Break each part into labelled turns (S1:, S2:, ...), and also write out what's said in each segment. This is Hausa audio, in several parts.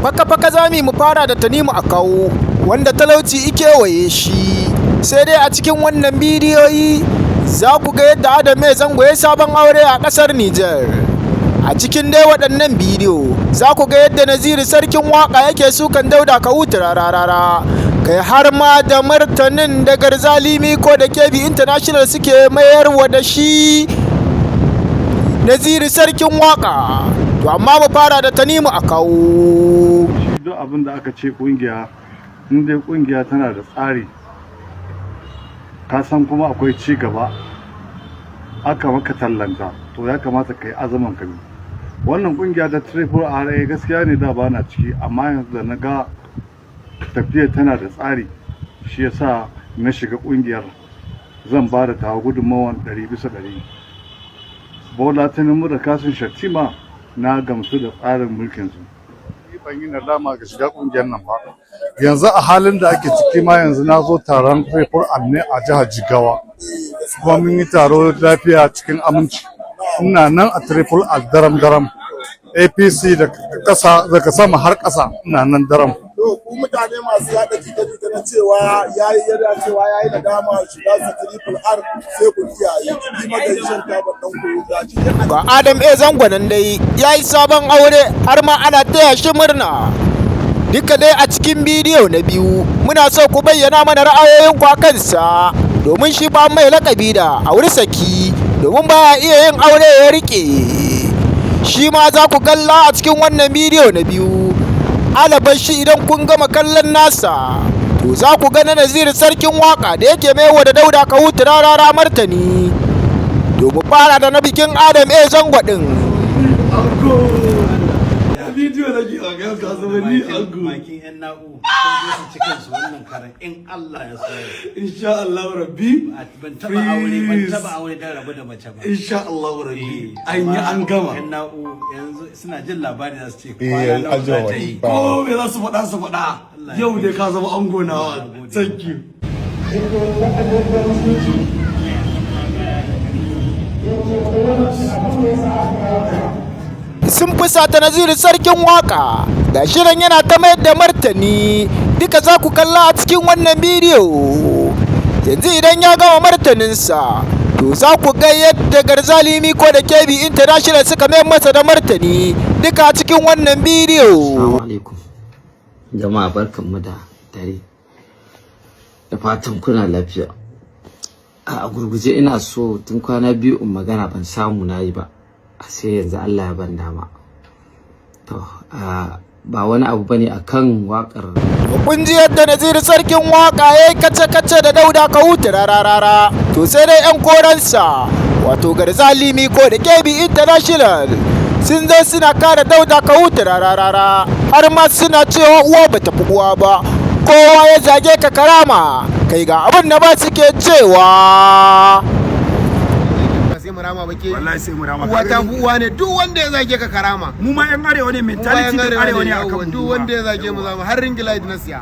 S1: Faka-faka za mu fara da Tanimu Akawu, wanda talauci ya kewaye shi. Sai dai a cikin wannan bidiyoyi za ku ga yadda Adam A. Zango ya sabon aure a ƙasar Nijar. A cikin dai waɗannan bidiyo za ku ga yadda Naziru Sarkin Waƙa yake sukan Dauda Kahutu Rarara. Kai, har ma da martanin da Garzali Miko da Kebbi International suke mayarwa da shi Naziru Sarkin Waƙa. To amma mu fara da Tanimu Akawu.
S2: Shi duk abin da aka ce kungiya, in dai kungiya tana da tsari, ka san kuma akwai ci gaba, aka maka tallanta, to ya kamata ka yi azaman ka bi wannan kungiya da Triple R. Gaskiya ne, da ba na ciki, amma yanzu da na ga tafiya tana da tsari, shi yasa na shiga kungiyar. Zan ba da tawa gudunmawan 100%. Bola Tinubu da Kashim Shettima, na gamsu da tsarin mulkinsu. Ni ban yi nadama ga shiga kungiyar nan ba. Yanzu a halin da ake ciki ma, yanzu na zo taron Triple R ne a jihar Jigawa, kuma mun yi taro lafiya cikin aminci. Ina nan a Triple R daram daram. APC da kasa, daga sama har ƙasa, ina nan daram.
S3: To, ku mutane masu yada jita-jita na cewa yayi, yana cewa yayi nadama shiga su Triple R, sai ku kiyaye. Jiki maganin shan tabar dan koyo ga shi.
S1: Ga Adam A. Zango nan dai ya yi sabon aure, har ma ana taya shi murna. Duka dai a cikin bidiyo na biyu muna so ku bayyana mana ra'ayoyinku a kansa, domin shi ba mai lakabi da auri saki, domin baya iya yin aure ya rike. Shi ma za ku kalla a cikin wannan bidiyo na biyu. Alabashi idan kun gama kallon nasa, to za ku ga na Naziru Sarkin Waka da yake maiwa da Dauda Kahutu Rarara martani. To, mu fara da na bikin Adam A. Zango ɗin.
S4: Bidiyo na ke a ka zama ni ango.
S5: Bakin yan na'u sai dai su ci kansu wannan karan, in Allah ya so.
S4: Insha Allah rabbi.
S5: Ban taba aure dan rabu da mace ba.
S4: Insha Allah rabbi, an yi an gama.
S5: Yan na'u yanzu suna jin labari za su ce kwana nawa za ta yi.
S4: Ko me za su faɗa su faɗa, yau dai ka zama ango nawa. Thank you.
S1: Sun fusata Naziru Sarkin Waka, ga shirin yana ta mayar da martani. Duka za ku kalla a cikin wannan bidiyo. Yanzu idan ya gama martaninsa, to za ku ga yadda Garzali Miko da Kebbi International suka mayar masa da martani, duka a cikin wannan bidiyo.
S6: Assalamu alaikum. Jama'a, barkanmu da dare. Da fatan kuna lafiya. A gurguje, ina so tun kwana 2 in magana, ban samu na yi ba. A sai yanzu Allah ya ban dama. To, ba wani abu bane akan wakar
S1: Kun ji yadda Naziru Sarkin Waka ya yi kace-kace da Dauda Kahutu Rarara. To sai dai 'yan koransa, wato Garzali Miko da Kebbi International, sun zo suna kare Dauda Kahutu Rarara, har ma suna cewa uwa bata fi uwa ba, kowa ya zage ka karama. Kai, ga abin da ba suke cewa.
S7: Ba sai mu rama ba ke.
S8: Wallahi sai mu rama.
S7: Uwa ta fi uwa ne. Duk wanda ya zage ka, karama.
S8: Mu ma yan arewa ne, mentality din arewa ne akan mu.
S7: Duk wanda ya zage mu, zamu har ring light na siya.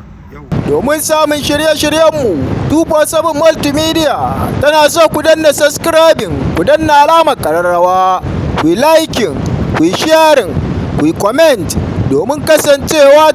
S1: Domin samun shirye-shiryenmu, 247 Multimedia tana so ku danna subscribing, ku danna alamar kararrawa, ku yi liking, ku yi sharing, ku yi comment domin kasancewa